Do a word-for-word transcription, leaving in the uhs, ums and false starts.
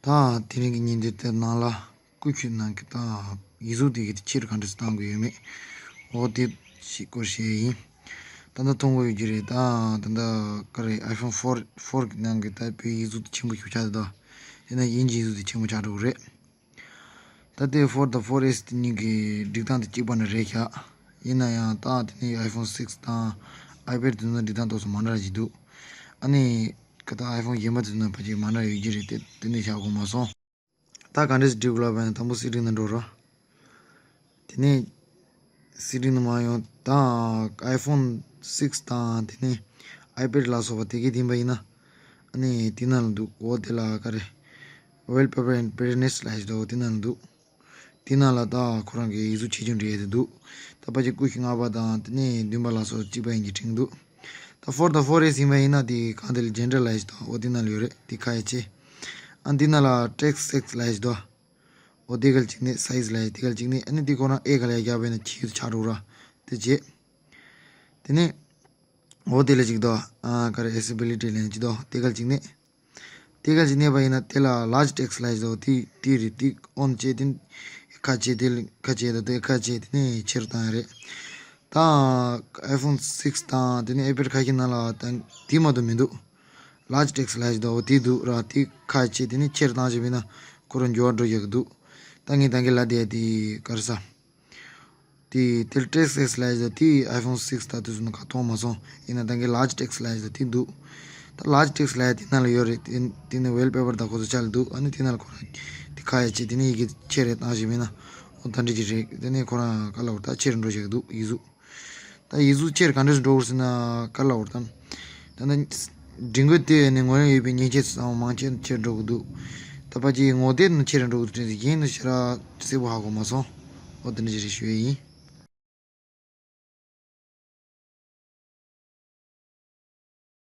ད་དེ་རིང་གི་ཉིན་དེ་དེ་ནང་ལ་སྐུ་མཁྱེན་ནང་གི་ད་ཡིག་གཟུགས་དེ་གི་ཕྱིར་ག་འདྲ་སེ་བཏང་དགོས་ཡོད་མེད། འོ་དེ་ཞིག་སྐོར་བཤད་ཡིན། ད་ལྟ་མཐོང་གི་ཡོད་ཀྱི་རེད། ད་ད་ལྟ་ག་རེ་iPhone four four གི་ནང་གི་ད་བོད་ཡིག་གཟུགས་དེ་ཆེན་པོ་ཞིག་ཆགས་འདུག་དེ་ན་དབྱིན་ཇི་ཡིག་གཟུགས་དེ་ཆེན་པོ་ཆགས་འགྲོ་གི་རེད། ད་ལྟའི་four དང་four S དེ་གཉིས་ཀྱི་སྒྲིག་སྟངས་དེ་གཅིག་པ་ནས་རེད་ཤག་ཡིན་ན་ཡང་ད་དེ་ནས་iPhone six དང་iPad དེ་ཚོ་སྒྲིག་སྟངས་ཏོག་ཙམ་མ་འདྲ་ཞིག་འདུག་ཨ་ནི་ཁ་ད་iPhone གཞན་པ་དེ་ཚོ་ཕལ་ཆེར་མ་འདྲ་ཡོད་ཀྱི་རེད། དེ་དེ་ནས་བཞག་དགོས་མ་སོང་། ད་ག་འདྲས་སྒྲིག་དགོས་ལབ་པ་ཡིན་ན་དང་པོ་སེ་ཊིང་ནང་འགྲོ་རོགས། དེ་ནས་སེ་ཊིང་ནང་མར་ཡོང་དང་iPhone six དང་དེ་ནས་iPad ལ་སོགས་པ་དེ་གའི་བསྟན་པ་ཡིན་ན། ཨ་ནི་དེ་ནང་ལ་འདུག་འོ་དེ་ལ་ག་རེ། Wallpaper and Brightness ལབ་ཞིག་འདུག་དེ་ནང་ལ་འདུག་དེ་ནང་ལ་ད་ཁོ་རང་གི་ཡིག་གཟུགས་ཆེ་ཆུང་འབྲི་ཡས་དེ་འདུག་ད་ཕལ་ཆེར་སྐུ་མཁྱེན་ལྔ་པ་དང་དེ་ནས་བདུན་པ་ལ་སོགས་གཅིག་པ་ཡིན་གྱི་དྲན་འདུག་ད་four དང་four S ཡིན་པ་ཡིན་ན་དེ་གང་དེ་ལ་General ལབ་ཞིག་འདུག་འོ་དེ་ནང་ལ་ཡོད་རེད། དེ་ཁ་ཡ་ཆེ། ཨ་འདི་ནང་ལ་Text Size ལབ་ཞིག་འདུག་འོ་དེ་གལ་གཅིག་ནས་Size ལབ་ཡ་དེ་གལ་གཅིག་ནས་ཨ་ནི་དེ་ཁོ་རང་ཨེ་ག་ལ་ཡ་རྒྱབ་པ་ཡིན་ན་ཆེ་ཆུང་ཆགས་འགྲོ་ར། དེ་བྱེད། དེ་ནས་འོ་དེ་ལ་ཅིག་དོ། ཨ་ག་རེ་accessibility ལན་ཅིག་དོ། དེ་ག་ཅིག་ནས། དེ་ག་ཅིག་ནས་པ་ཡིན་ན་དེ་ལ་large text ལ་ཅིག་དོ། དེ་དེ་རེད། དེ་on བྱས་དེ་ཁ་ཕྱེ། དེ་ཁ་ཕྱེ་དོ། དེ་ཁ་ཕྱེ་དེ་ནས་ཆེར་བཏང་ཡ་རེད། ད་iPhone six དང་དེ་ནས་iPad ཁ་ཤས་ནང་ལ་ད་དེ་མ་གཏོགས་མི་འདུག large text ལ་ཅིག་དོ། དེ་འདུག་ར། དེ་ཁ་ཕྱེ་དེ་ནས་ཆེར་བཏང་བྱས་པ་ཡིན་ན་ཁོ་རང་འགྱུར་བ་འགྲོ་ཡག་གི་འདུག་ད་ངས་ད་གིན་ལབ་བསྡད་དེ་ག་རེ་ཟ། དེ་དེ་text size ལབ་ཡ་དེ་iPhone six ད་དུས་སུ་ནི་ག་མཐོང་མ་སོང་། ཡིན་ན་ད་གིན་large text ལབ་ཡ་དེ་འདུག་ད་large text ལབ་ཡ་དེ་ནང་ལ་ཡོད་རེད། དེ་དེ་ནི་wallpaper ད་ཁོ་ཚོ་ཆ་ལ་འདུག་ཨ་ནི་དེ་ནང་ལ་ཁོ་རང་དེ་ཁ་ཡ་བྱས་དེ་ནི་ཡི་གེ་ཆེ་རེ་བཏང་ཞིག་མིན་ན་འོ་ད་འདྲ་ཅིག་རེད། དེ་ནི་ཁོ་རང་ག་ལ་བར་ད་ཆེར་འགྲོ་ཞིག་འདུག་ཡིག་གཟུགས། ད་ཡིག་གཟུགས་ཆེར་ག་འདྲ་འགྲོ་དགོས་ཟེར་ན་ག་ལ་བར་ད། ད་ནི་སྒྲིག་འགོད་དེ་ནི་ངོས་ལེན་ཡོད་པའི་མཉེན་ཆས་ཚང་མ་མང་ཆེ་ཆེར་འགྲོ་གི་འདུག་ད་ཕལ་ཆེར་ངོ་དེབ་ནི་ཆེར་འགྲོ་གི་འདུག་དྲན་ཟིན་གྱིན་ནི་ཞེ་དྲག་གསལ་པོ་ཧ་གོ་མ་སོང་། འོ་དེ་འདྲ་ཞིག་རེད་ཞུ་ཡས་ཡིན།